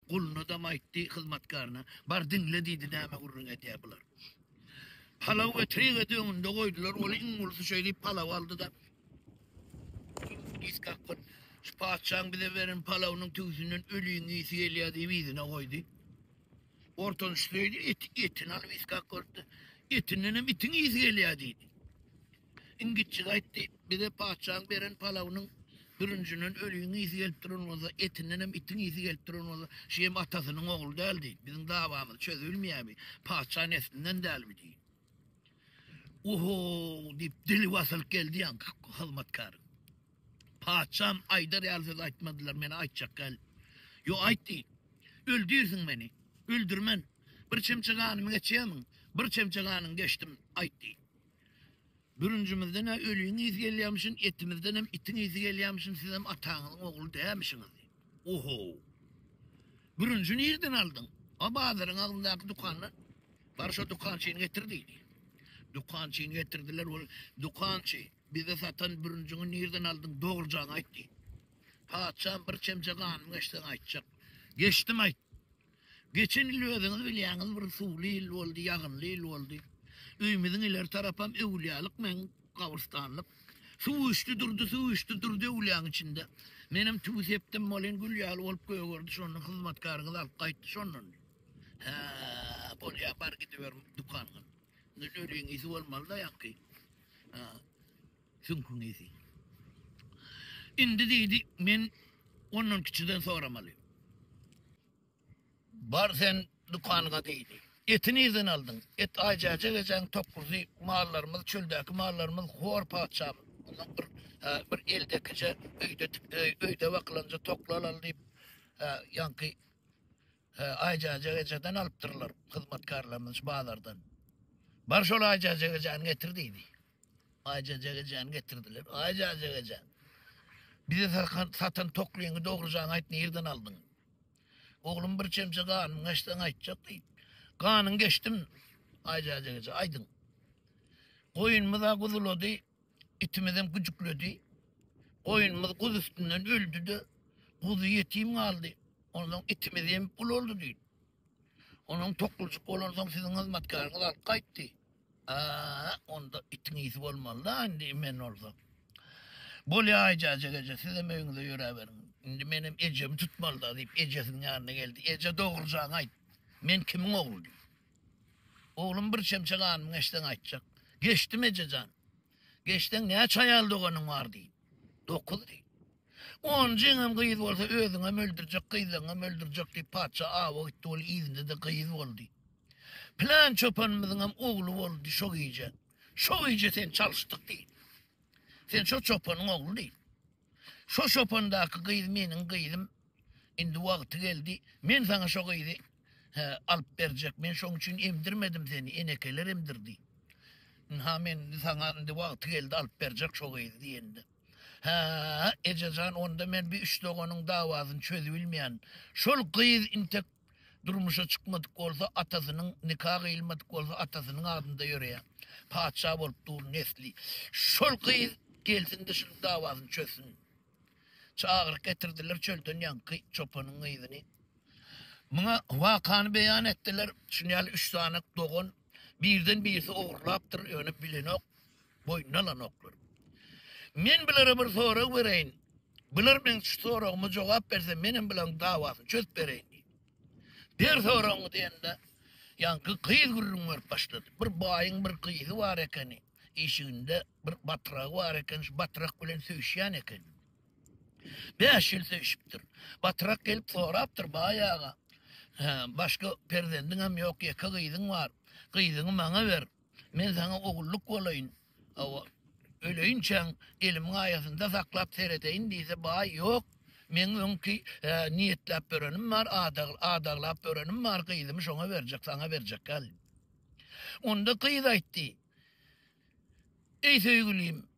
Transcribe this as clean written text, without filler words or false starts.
Gulunadam aýtdy, hyzmatkaryna, Bar diňle diýdi, näme gürrüň edýär bular. Palaw getirigede öňünde goýdular, ol iň ulusy şeý diýip palaw aldy-da, Ys kakgyn, şu patyşaň bize beren palawynyň tüwüsinden öliň ysy gelýär diýip yzyna goýdy. Ortanjysy söýdi, eti, etini alyp ys kakgyrdy. Etindenem itiň ysy gelýär diýdi. Iň kiçjigi aýtdy, Bize patyşaň beren palawynyň bürünjinden öliň ysy gelip duran bolsa, etindenem itiň ysy gelip duran bolsa, şu hem atasynyň ogly däl diýdi. Biziň dawamyzy çözübilmeýärmi? Patyşa neslinden dälmi diýdi. Oho! diýip, dili basylyp geldi ýaňky hyzmatkaryň. Patyşam aýdar ýaly söz aýtmadylar, men aýtjak däl. Ýok, aýt diýdi. Öldürsiň meni. Öldürmen. Bir çemçe ganymy geçýärmiň? Bir çemçe ganyňy geçdim, aýt diýdi. Bürünjimizden-ä öliň ysy gelýärmişin, etimizdenem itiň ysy gelýärmişin, sizem ataňyzyň ogly dälmişiňiz diýdi. Oho! Bürünji nirden aldyň? A bazaryň agzyndaky dükandan. Bar şo dükançyny getir diýdi. Dükançyny getirdiler, ol dükançy, bize satan bürünjiňi nirden aldyň, dogrujaňy aýt diýdi. Patyşam bir çemçe ganymy geçseň aýtjak. Geçdim aýt. Geçen ýyl özüňiz bilýäňiz bir suwly ýyl boldy, ýagynly ýyl boldy. Öýümiziň ileri tarapam öwülýalyk meň gabyrystanlyk. Suw üýşdi durdy, suw üýşdi durdy öwülýaň içinde. Menem tüwi sepdim welin gül ýaly bolup gögerdi şondan hyzmatkaryňyz alyp gaýtdy şondan. Hä, bolýa bar gidiber dükanyňa. Indi öliň ysy bolmaly-da ýaňky. Hä, süňküň ysy. Indi diýdi, men ondan kiçiden soramaly. Bar sen dükanyňa diýdi. Eti nirden aldyň? Et Aýjäjek ejäň toklusy, mallarymyz, çöldäki mallarymyz hor patyşam. Ondan bir, hä, bir eldekije öýde, öýde bakylanja tokly alaly diýip, hä, ýaňky, hä, Aýjäjek ejeden alypdyrlar hyzmatkarlarymyz şu bazardan. Bar şol Aýjäjek ejäni getir diýdi. Aýjäjek ejäni getirdiler. Aýjäjek eje, bize satan toklyňy dogrujaňy aýt, nirden aldyň? Oglum bir çemçe ganyň geçseň aýtjak diýip. Ganyň geçdim. Aýjäjek eje, aýdyň. Goýunymyz-a guzulady, itimizem güjükledi. Goýunymyz guz üstünden öldi-de, guzy ýetim galdy. Onsoň itimiz emip ulaldy diýdi. Onuň toklujyk bolansoň siziň hyzmatkäriňiz alyp gaýtdy. A, onda itiň ysy bolmaly-da indi men bolsa. Bolýa Aýjäjek eje, sizem öýüňize ýöräberiň. Indi menem ejemi tutmaly-da diýip, ejesiniň ýanyna geldi. Eje, dogrujaňy aýt. Men kimiň ogly diýip. Oglum bir çemçe ganymy geçseň aýtjak. Geçdim eje jan. Geçseň näçe aýal doganyň bar diýip. Dokuz diýip. Onjyňam gyz bolsa özüňem öldürjek, gyzlaňam öldürjek diýip patyşa awa gitdi, ol yzynda-da gyz boldy. Pylan çopanymyzyňam ogly boldy şo gije. Şo gije seni çalyşdyk diýdi. Sen şo çopanyň ogly diýdi. Şo çopandaky gyz meniň gyzym. Indi wagty geldi. Men saňa şo gyzy alyp berjek. Men şoň üçin emdirmedim seni, enekeler emdirdi. Ynha men indi saňa indi wagty geldi alyp berjek şo gyzy diýende. Hä, eje jan, onda men bi üç doganyň dawasyny çözübilmeýän. Şol gyz intek Durmuşa çykmadyk bolsa atasynyň nika gyýylmadyk bolsa atasynyň adynda ýöreýär. Patyşa bolup dur nesli. Şol gyz gelsinde şunuň dawasyny çözsün. Çagyryp getirdiler çölden ýaňky çopanyň gyzyny. Muňa wakany beýan etdiler. Şuny ýaly üç sany dogan birden birisi ogurlapdyr ýöne bilenok boýnuna alanoklar. Men bulara bir sorag bereýin. Bular meň şu soragyma jogap berse, menem bularyň dawasyny çözüp bereýin diýdi. Ber soragyňy diýende, ýaňky gyz gürrüň berip başlady. Bir baýyň bir gyzy bar ekeni, işiginde bir batragy bar eken, şu batrak bilen söýüşýän eken. Bäş ýyl söýüşipdir. Batrak gelip sorapdyr, Baý aga, başga perzendiňem ýok, ýeke gyzyň bar. Gyzyňy maňa ber. Men saňa ogullyk bolaýyn, hawa, öleýinçäň elimiň aýasynda saklap seredeýin diýse, baý, ýok, meň öňki niýetläp ýörenim bar, adaglap ýörenim bar, gyzymy şoňa berjek, saňa berjek däl. Onda gyz aýtdy, Eý söýgülim!